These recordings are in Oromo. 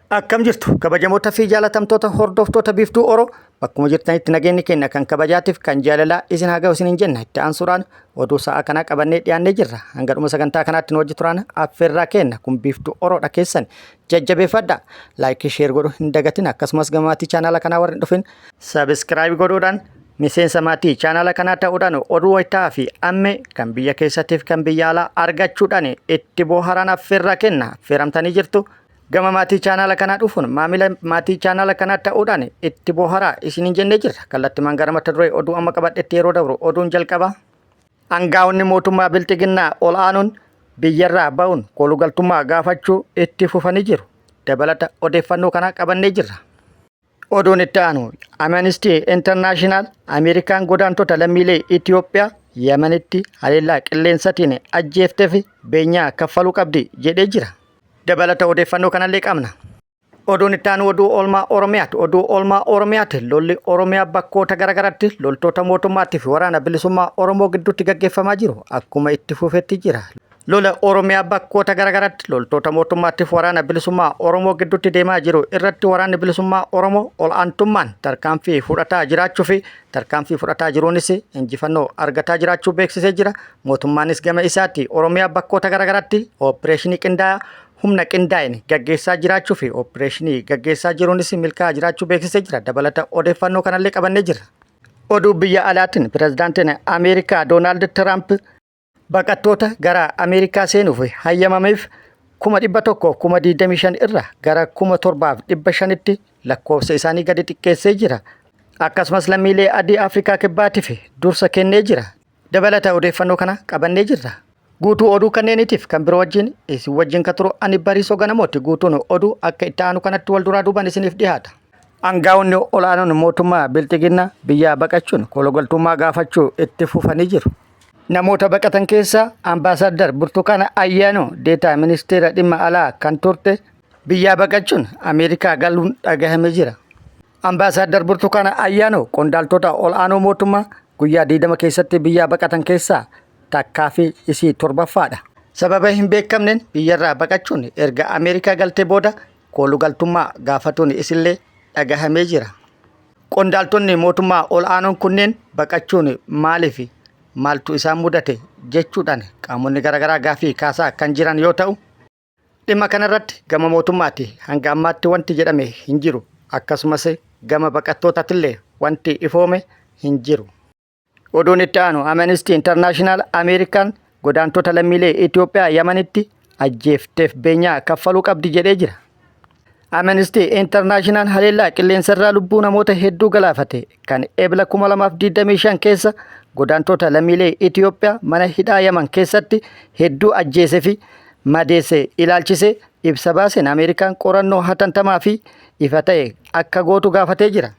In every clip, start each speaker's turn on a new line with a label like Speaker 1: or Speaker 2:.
Speaker 1: Akkam jirtu kabajamoota fi jaalatamtoota hordoftoota Biiftuu Oro, bakkuma jirtanitti nageenyi keenya kan kabajaatiif kan jaalalaa isin haa ga'u isiniin jenna. Itti aansuudhaan oduu sa'a kanaa qabannee dhiyaannee jirra. Hanga dhuma sagantaa kanaatti nu wajji turaan affeerraa keenya. Kun Biiftuu Oroodha, keessan jajjabeeffadha. Like, share godhuu hin dagatin. Akkasumas gama maatii chaanaala kanaa warri hin dhufin subscribe godhuudhaan miseensa maatii chaanaala kanaa ta'uudhaan oduu wayitaa'aa fi ammee kan biyya keessattiif kan biyya alaa argachuudhaan itti bohaaraan affeerraa kenna. Affeeramtanii jirtu. Gama maatii chaanaala kanaa dhufuun maamila maatii chaanaala kanaa ta'uudhaan itti boharaa isiniin jennee jirra. Kallattimaan gara mata duree oduu amma qabadhetti yeroo dabru, oduun jalqaba. Angaa'onni mootummaa Bilxiginnaa ol aanuun biyyarraa ba'uun koolugaltummaa gaafachuu itti fufanii jiru. Dabalata odeeffannoo kanaa qabannee jirra. Oduun itti aanu, Amnesty International Ameerikaan godaantota lammiilee Itoophiyaa Yemenitti haleellaa qilleensatiin ajjeefteef beenyaa kaffaluu qabdi jedhee jira. Dabalata odeeffannoo kanallee qabna. Oduun itti aanu oduu oolmaa Oromiyaati. Oduu oolmaa Oromiyaati. Lolli Oromiyaa bakkoota garaagaraatti loltoota mootummaatii fi Waraana Bilisummaa Oromoo gidduutti gaggeeffamaa jiru akkuma itti fufetti jira. Lola Oromiyaa bakkoota garaagaraatti loltoota mootummaatiif Waraana Bilisummaa Oromoo gidduutti deemaa jiru irratti Waraanni Bilisummaa Oromoo ol'aantummaan tarkaanfii fudhataa jiraachuu fi tarkaanfii fudhataa jiruunis injifannoo argataa jiraachuu beeksisee jira. Mootummaanis gama isaatti Oromiyaa bakkoota garaagaraatti opereeshinii qindaa'aa humna qindaa'een gaggeessaa jiraachuu fi opereeshinii gaggeessaa jiruunis milkaa'aa jiraachuu beeksisee jira. Dabalata odeeffannoo kanallee qabannee jirra. Oduu biyya alaatiin, pirezidaantiin Ameerikaa Doonaald Tiraamp baqattoota gara Ameerikaa seenuuf hayyamameef 125,000 irra gara 7500tti lakkoofsa isaanii gadi xiqqeessee jira. Akkasumas lammiilee adii Afrikaa Kibbaatiif dursa kennee jira. Dabalata odeeffannoo kana qabannee jirra. Guutuu oduu kanneeniitiif kan biroo wajjin isin wajjin kan turu ani Bariisoo Ganamooti. Guutuun oduu akka itti aanu kanatti wal duraa duubaan isiniif dhiyaata. Angaa'onni ol'aanoon mootummaa Bilxiginnaa biyyaa baqachuun koolugaltummaa gaafachuu itti fufanii jiru. Namoota baqatan keessaa Ambaasaaddar Burtukaana Ayyaanoo, Deetaa Ministeera Dhimma Alaa kan turte, biyyaa baqachuun Ameerikaa galuun dhagahame jira. Ambaasaaddar Burtukaana Ayyaanoo qondaaltota ol'aanoo mootummaa guyyaa 20 keessatti biyyaa baqatan keessaa takkaa fi isii torbaffaadha. Sababa hin beekamneen biyyarraa baqachuun erga Ameerikaa galtee booda koolugaltummaa gaafatuun isillee dhagahamee jira. Qondaaltonni mootummaa ol'aanoon kunneen baqachuun maaliif, maaltu isaan mudate jechuudhaan qaamonni garaagaraa gaaffii kaasaa kan jiran yoo ta'u, dhimma kanarratti gama mootummaati hanga ammaatti wanti jedhame hin jiru. Akkasumas gama baqattootatillee wanti ifoome hin jiru. Oduun itti aanu, Amnesty International Ameerikaan godaantota lammiilee Itoophiyaa Yamanitti ajjeefteef beenyaa kaffaluu qabdi jedhee jira. Amnesty International haleellaa qilleensarraa lubbuu namoota hedduu galaafate kan Ebla 2025 keessa godaantota lammiilee Itoophiyaa mana hidhaa Yaman keessatti hedduu ajjeese fi madeesse ilaalchisee ibsa baaseen Ameerikaan qorannoo hatantamaa fi ifa ta'e akka gootu gaafatee jira.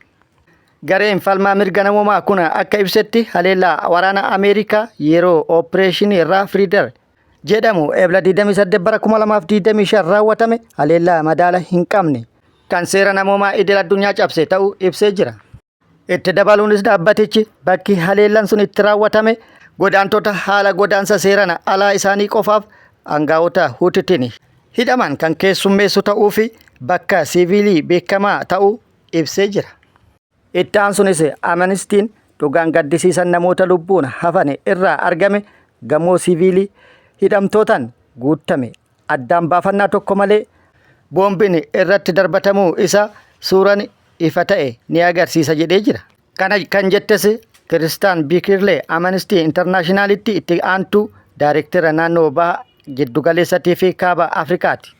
Speaker 1: Gareen falmaa mirga namoomaa kun akka ibsetti, haleellaa waraana Ameerikaa yeroo opereeshinii Rough Rider jedhamu Ebla 28 bara 2025 raawwatame haleellaa madaala hin qabne kan seera namoomaa idil addunyaa cabse ta'uu ibsee jira. Itti dabaluunis dhaabbatichi bakki haleellaan sun itti raawwatame godaantota haala godaansa seeraan alaa isaanii qofaaf aangaa'ota Huutitiin hidhaman kan keessummeessu ta'uu fi bakka siiviilii beekamaa ta'uu ibsee jira. Itti aansunis Amnestiin dhugaan gaddisiisan namoota lubbuun hafan irraa argame gamoo siiviilii hidhamtootaan guutame addaan baafannaa tokko malee boombiin irratti darbatamuu isaa suuraan ifa ta'e ni agarsiisa jedhee jira. Kana kan jettes Kiristaan Biikirlee, Amnesty Internationalitti itti aantuu daayirektera naannoo baha giddugaleessatii fi kaaba Afrikaati.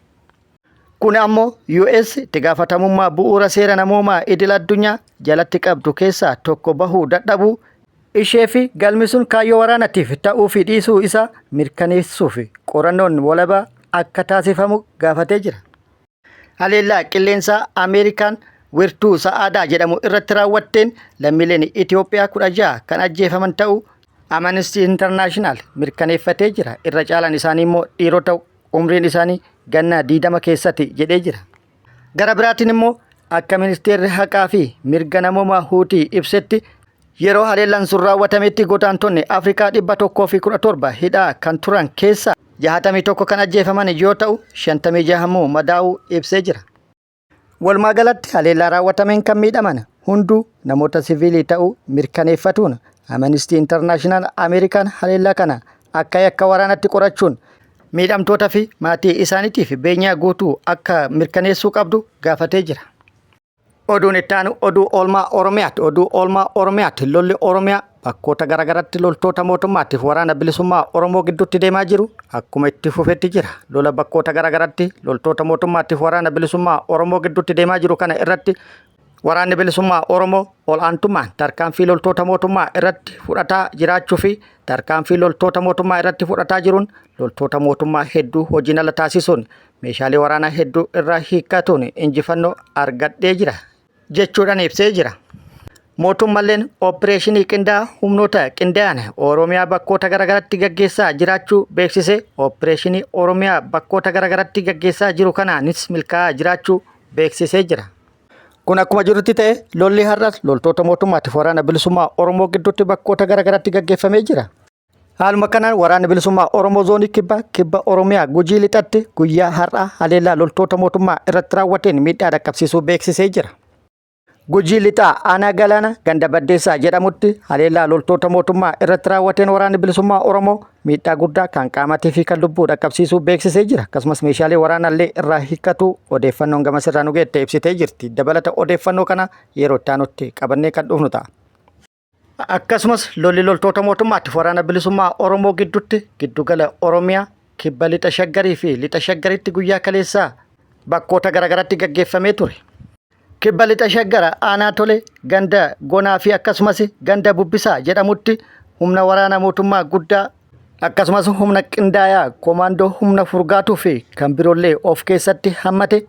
Speaker 1: Kun ammoo US itti gaafatamummaa bu'uura seera namoomaa idil addunyaa jalatti qabdu keessaa tokko bahuu dadhabuu ishee fi galmi sun kaayyoo waraanatiif ta'uu fi dhiisuu isaa mirkaneessuuf qorannoon walabaa akka taasifamu gaafatee jira. Haleellaa qilleensaa Ameerikaan wirtuu Sa'aadaa jedhamu irratti raawwatteen lammiileen Itoophiyaa 16 kan ajjeefaman ta'uu Amnesty International mirkaneeffatee jira. Irra caalaan isaanii immoo dhiirota umriin isaanii ganna 20 keessatti jedhee jira. Gara biraatiin immoo akka ministeerri haqaa fi mirga namoomaa Huutii ibsetti, yeroo haleellaan sun raawwatametti godaantonni Afrikaa 117 hidhaa kan turan keessaa 61 kan ajjeefaman yoo ta'u, 56 immoo madaa'uu ibsee jira. Walumaa galatti haleellaa raawwatameen kan miidhaman hunduu namoota siviilii ta'uu mirkaneeffatuun Aministii Intarnaashinaal Ameerikaan haleellaa kana akka yakka waraanatti qorachuun miidhamtoota fi maatii isaaniitiif beenyaa guutuu akka mirkaneessuu qabdu gaafatee jira. Oduun itti aanu oduu oolmaa Oromiyaati. Oduu oolmaa Oromiyaati. Lolli Oromiyaa bakkoota garaagaratti loltoota mootummaatiif waraana bilisummaa Oromoo gidduutti deemaa jiru akkuma itti fufetti jira. Lola bakkoota garaagaratti loltoota mootummaatiif waraana bilisummaa Oromoo gidduutti deemaa jiru kana irratti waraanni bilisummaa Oromoo ol'aantummaan tarkaanfii loltoota mootummaa irratti fudhataa jiraachuu fi tarkaanfii loltoota mootummaa irratti fudhataa jiruun loltoota mootummaa hedduu hojiin ala taasisuun meeshaalee waraanaa hedduu irraa hiikkatuun injifannoo argadhee jira jechuudhaan ibsee jira. Mootummalleen ooppireeshinii qindaa'aa humnoota qindaa'an Oromiyaa bakkoota garaagaratti gaggeessaa jiraachuu beeksisee ooppireeshinii Oromiyaa bakkoota garaagaratti gaggeessaa jiru kanaanis milkaa'aa jiraachuu beeksisee jira. Kun akkuma jirutti ta'e lolli har'as loltoota mootummaatiif waraana bilisummaa Oromoo gidduutti bakkoota garaagaratti gaggeeffamee jira. Haaluma kanaan waraanni bilisummaa Oromoo zoonii kibba kibba Oromiyaa Gujii lixatti guyyaa har'aa haleellaa loltoota mootummaa irratti raawwateen miidhaa dhaqqabsiisuu beeksisee jira. Gujii lixaa aanaa galaana ganda baddeessaa jedhamutti haleellaa loltoota mootummaa irratti raawwateen waraanni bilisummaa Oromoo miidhaa guddaa kan qaamatii fi kan lubbuu dhaqqabsiisuu beeksisee jira. Akkasumas meeshaalee waraanaallee irraa hiikkatu odeeffannoon gamasirraa nu geette ibsitee jirti. Dabalata odeeffannoo kana yeroo itti aanutti qabannee kan dhufnu ta'a. Akkasumas lolli loltoota mootummaatiif waraana bilisummaa Oromoo gidduutti giddugala Oromiyaa kibba lixa shaggarii fi lixa shaggaritti guyyaa kaleessaa bakkoota garaagaratti gaggeeffamee ture. Kibba lixa shaggara aanaa tole ganda gonaa fi akkasumas ganda bubbisaa jedhamutti humna waraana mootummaa guddaa akkasumas humna qindaayaa koomaandoo humna furgaatuu fi kan biroollee of keessatti hammate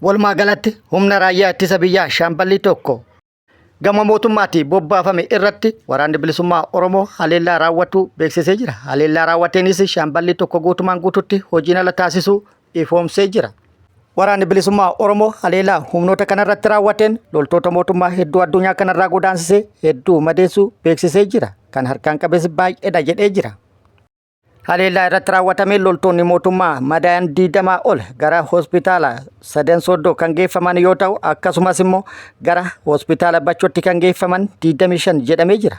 Speaker 1: walumaa galatti humna raayyaa ittisa biyyaa shaamballii tokko gama mootummaatii bobbaafame irratti waraanni bilisummaa Oromoo haleellaa raawwatuu beeksisee jira. Haleellaa raawwateenis shaamballi tokko guutumaan guututti hojiin ala taasisuu ifoomsee jira. Waraanni bilisummaa Oromoo haleellaa humnoota kanarratti raawwateen loltoota mootummaa hedduu addunyaa kanarraa godaansisee hedduu madeessuu beeksisee jira. Kan harkaan qabes baay'eedha jedhee jira. Haleellaa irratti raawwatameen loltoonni mootummaa madaayan 20 ol gara hospitaala Sadan Sooddoo kan geeffaman yoo ta'u akkasumas immoo gara hospitaala Bachootti kan geeffaman 25 jedhamee jira.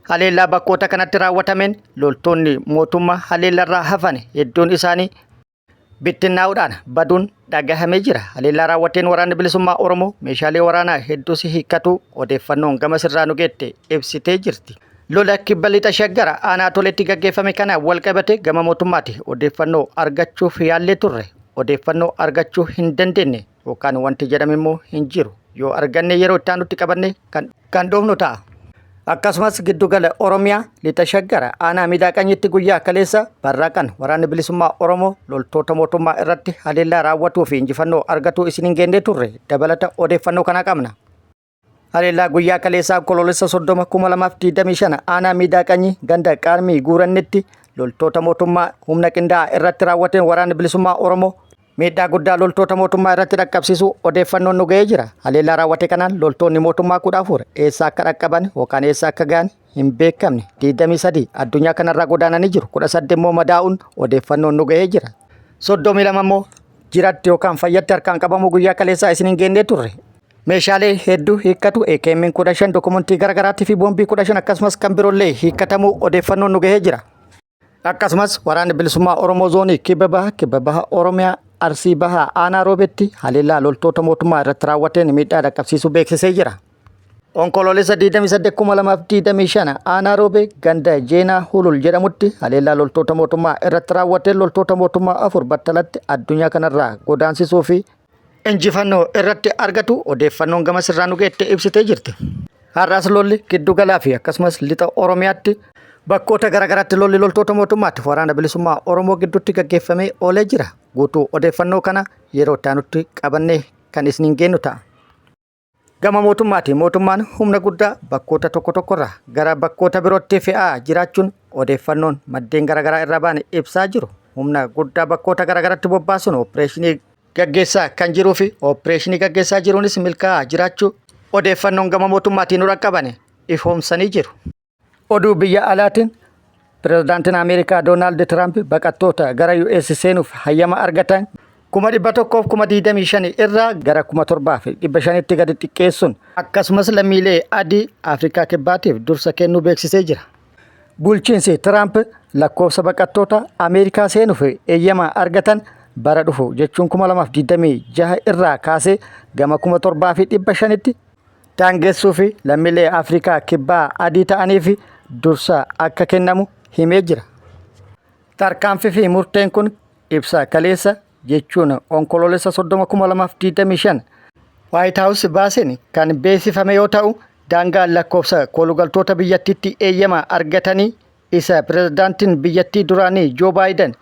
Speaker 1: Haleellaa bakkoota kanatti raawwatameen loltoonni mootummaa haleellarraa hafan hedduun isaanii bittinnaa'uudhaan baduun dhagahamee jira. Haleellaa raawwateen waraanni bilisummaa Oromoo meeshaalee waraanaa hedduus hiikkatuu odeeffannoon gama sirraa nu geette ibsitee jirti. Lola kibba lixa shaggara aanaa toletti gaggeeffame kana walqabate gama mootummaati odeeffannoo argachuuf yaallee turre. Odeeffannoo argachuu hin dandeenye yookaan wanti jedhame immoo hin jiru. Yoo arganne yeroo itti aanutti qabanne kan dhoofnu ta'a. Akkasumas giddugala Oromiyaa lixa shaggara aanaa Midaaqanyitti guyyaa kaleessa barraaqan waraanni bilisummaa Oromoo loltoota mootummaa irratti haleellaa raawwatuu fi injifannoo argatuu isin hin geennee turre dabalata odeeffannoo kanaa qabna. Haleellaa guyyaa kaleessaa Onkoloolessa 30 2025 aanaa Midaaqanyi ganda Qaarmii Guurannitti loltoota mootummaa humna qindaa'aa irratti raawwateen waraanni bilisummaa Oromoo Miidhaa guddaa loltoota mootummaa irratti dhaqqabsiisuu odeeffannoon nu ga'ee jira. Haleellaa raawwate kanaan loltoonni mootummaa 14 eessa akka dhaqqaban yookaan eessa akka ga'an hin beekamne 23 addunyaa kanarraa godaananii jiru. 18 immoo madaa'uun odeeffannoon nu ga'ee jira. 32 immoo jiratti yookaan fayyatti harkaan qabamuu guyyaa kaleessaa isin hin geennee turre. Meeshaalee hedduu hiikkatu AKM 15 dokumentii garaagaraatii fi boombii 15 akkasumas kan biroollee hiikkatamuu odeeffannoon nu gahee jira. Akkasumas waraanni bilisummaa Oromoo zoonii kibba baha kibba baha Oromiyaa Arsii bahaa aanaa Roobetti haleellaa loltoota mootummaa irratti raawwateen miidhaa dhaqqabsiisuu beeksisee jira. Onkoloolessa 28,2025 aanaa Roobee ganda Jeenaa Hulul jedhamutti haleellaa loltoota mootummaa irratti raawwateen loltoota mootummaa afur battalatti addunyaa kanarraa godaansisuu fi injifannoo irratti argatu odeeffannoon gama sirraa nu geette ibsitee jirti. Har'as lolli giddugalaa fi akkasumas lixa Oromiyaatti bakkoota garaagaraatti lolli loltoota mootummaatti waraana bilisummaa Oromoo gidduutti gaggeeffamee oolee jira. Guutuu odeeffannoo kana yeroo itti aanutti qabannee kan isiniin geennu ta'a. Gama mootummaatiin mootummaan humna guddaa bakkoota tokko tokkorraa gara bakkoota birootti fe'aa jiraachuun odeeffannoon maddeen garaagaraa irraa ba'an ibsaa jiru. Humna guddaa bakkoota garaagaraatti bobbaasuun opereeshinii gaggeessaa kan jiruu fi opereeshinii gaggeessaa jiruunis milkaa'aa jiraachuu odeeffannoon gama mootummaatiin nu dhaqqabane ifoomsanii jiru. Oduu biyya alaatiin Pirezidaantiin Ameerikaa Doonaald Tiraamp baqattoota gara US seenuuf hayyama argatan 125,000 irraa gara 7,500tti gadi xiqqeessuun akkasumas lammiilee adii Afrikaa Kibbaatiif dursa kennuu beeksisee jira. Bulchiinsi Tiraamp lakkoofsa baqattoota Ameerikaa seenuuf eeyyama argatan bara dhufu jechuun 2026 irraa kaasee gama 7,500tti daangessuu fi lammiilee Afrikaa Kibbaa adii ta'aniif dursa akka kennamu himee jira. Tarkaanfii fi murteen kun ibsa kaleessa jechuun Onkoloolessa 30, 2025 White House baaseen kan beeksifame yoo ta'u, daangaan lakkoofsa koolugaltoota biyyattiitti eeyyama argatanii isa pirezidaantiin biyyattii duraanii Joo Baayiden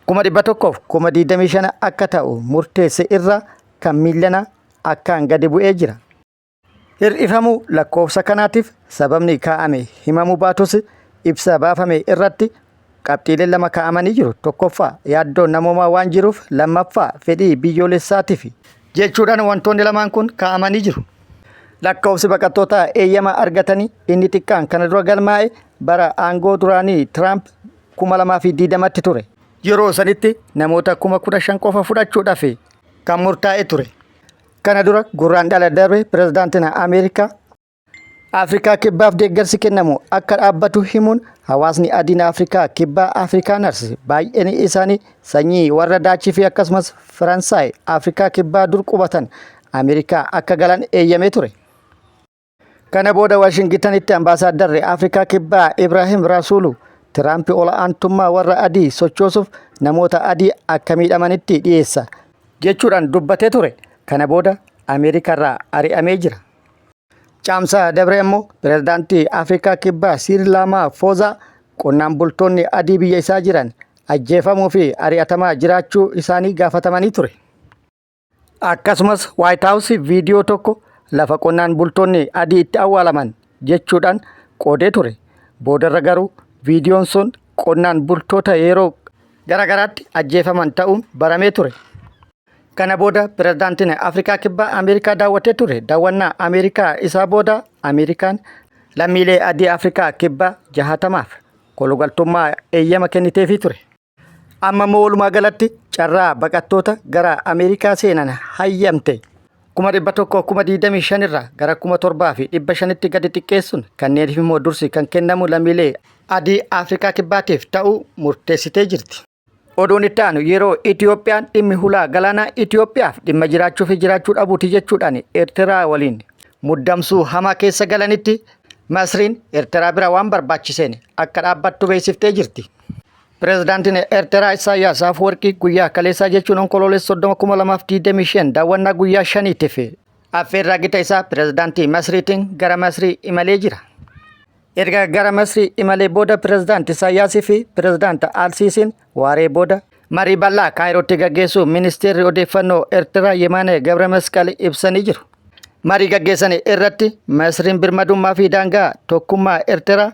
Speaker 1: 125,000 akka ta'u murteesse irraa kan miillana akkaan gadi bu'ee jira. Hir'ifamuu lakkoofsa kanaatiif sababni kaa'ame himamuu baatus ibsa baafame irratti qabxiileen lama kaa'amanii jiru. Tokkoffaa yaaddoon namoomaa waan jiruuf, lammaffaa fedhii biyyoolessaatiif jechuudhaan wantoonni lamaan kun kaa'amanii jiru. Lakkoofsi baqattootaa eeyyama argatanii inni xiqqaan kana dura galmaa'e bara aangoo duraanii Tiraamp 2020tti ture. Yeroo sanitti namoota 15,000 qofa fudhachuudhaaf kan murtaa'e ture. Kana dura Gurraandhala darbe pirezidaantiin Ameerikaa Afrikaa Kibbaaf deeggarsi kennamu akka dhaabbatu himuun hawaasni adiin Afrikaa Kibbaa Afrikaaners baay'een isaanii sanyii warra Daachii fi akkasumas Faransaay Afrikaa Kibbaa dur qubatan Ameerikaa akka galan eeyyamee ture. Kana booda Waashingitanitti ambaasaaddarri Afrikaa Kibbaa Ibraahim Raasuulu Tiraampi ol'aantummaa warra adii sochoosuuf namoota adii akka miidhamanitti dhiyeessa jechuudhaan dubbatee ture. Kana booda Ameerikaarraa ari'amee jira. Caamsaa dabre immoo pirezidaantii Afrikaa Kibbaa Siiriil Raamaafoozaa qonnaan bultoonni adii biyya isaa jiran ajjeefamuu fi ari'atamaa jiraachuu isaanii gaafatamanii ture. Akkasumas White House viidiyoo tokko lafa qonnaan bultoonni adii itti awwaalaman jechuudhaan qoodee ture. Boodarra garuu viidiyoon sun qonnaan bultoota yeroo garagaraatti ajjeefaman ta'uun baramee ture. Kana booda pirezidaantiin Afrikaa Kibbaa Ameerikaa daawwatee ture. Daawwannaa Ameerikaa isaa booda Ameerikaan lammiilee adii Afrikaa Kibbaa 60f kolugaltummaa eeyyama kenniteefii ture. Amma immoo walumaa galatti carraa baqattoota gara Ameerikaa seenan hayyamte 125,000 irraa gara 7,500tti gadi xiqqeessuun kanneeniif immoo dursi kan kennamu lammiilee adii Afrikaa Kibbaatiif ta'uu murteessitee jirti. Oduun itti aanu yeroo Itiyoophiyaan dhimmi hulaa galaanaa Itiyoophiyaaf dhimma jiraachuu fi jiraachuu dhabuuti jechuudhaan Eertiraa waliin muddamsuu hamaa keessa galanitti Masriin Eertiraa bira waan barbaachiseen akka dhaabbattu beeksiftee jirti. Pireezidaantiin Eertiraa Isaayyaas Afwerqii guyyaa kaleessaa jechuun Onkoloolessa 30, 2025 daawwannaa guyyaa shaniitiif affeerraa gita isaa pireezidaantii Masriitiin gara Masrii imalee jira. Erga gara Masrii imalee booda pireezidaanti Isaayyaasii fi pireezidaant Alsiisiin waaree booda marii bal'aa Kaayirootti gaggeessuu ministeerri odeeffannoo Eertiraa Yemaanee Gabra Masqal ibsanii jiru. Marii gaggeessan irratti Masriin birmadummaa fi daangaa tokkummaa Eertiraa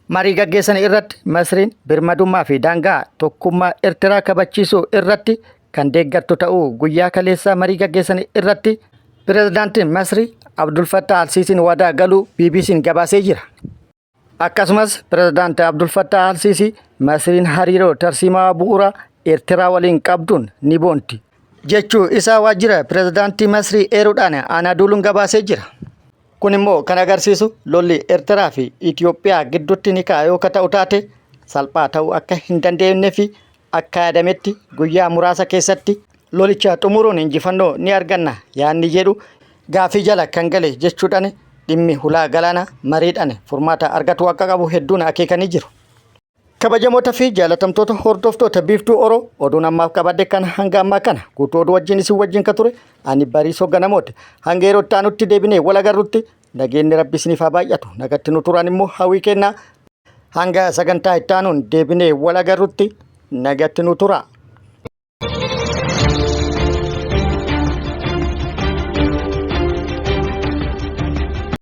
Speaker 1: Marii gaggeessan irratti Masriin birmadummaa fi daangaa tokkummaa Ertiraa kabachiisuu irratti kan deeggartu ta'uu guyyaa kaleessaa marii gaggeessan irratti pirezidaantiin Masrii Abdul Fattah Alsiisiin waadaa galuu BBC'n gabaasee jira. Akkasumas pirezidaanti Abdul Fattah Alsiisii Masriin hariiroo tarsiimaa bu'uuraa Ertiraa waliin qabduun ni boonti jechuu isaa waajjira pirezidaantii Masrii eeruudhaan Anaaduuluun gabaasee jira. Kun immoo kan agarsiisu lolli Ertiraa fi Itoophiyaa gidduutti ni ka'a yoo ka ta'u taate salphaa ta'uu akka hin dandeenye fi akka yaadametti guyyaa muraasa keessatti lolicha xumuruun injifannoo ni arganna yaadni jedhu gaafii jala kan gale jechuudhaan dhimmi hulaa galaanaa mariidhaan furmaata argatuu akka qabu hedduun akeekanii jiru. Kabajamoota fi jaalatamtoota hordoftoota Biiftuu Oro oduun ammaaf qabadhe kan hanga ammaa kana guutuu oduu wajjin isin wajjin ka ture ani Bariisoo Ganamooti. Hanga yeroo itti aanutti deebinee wal agarrutti nageenyi Rabbi isiniif haa baay'atu. Nagatti nu turaan immoo hawwii kennaa. Hanga sagantaa itti aanuun deebinee wal agarrutti nagatti nu turaa.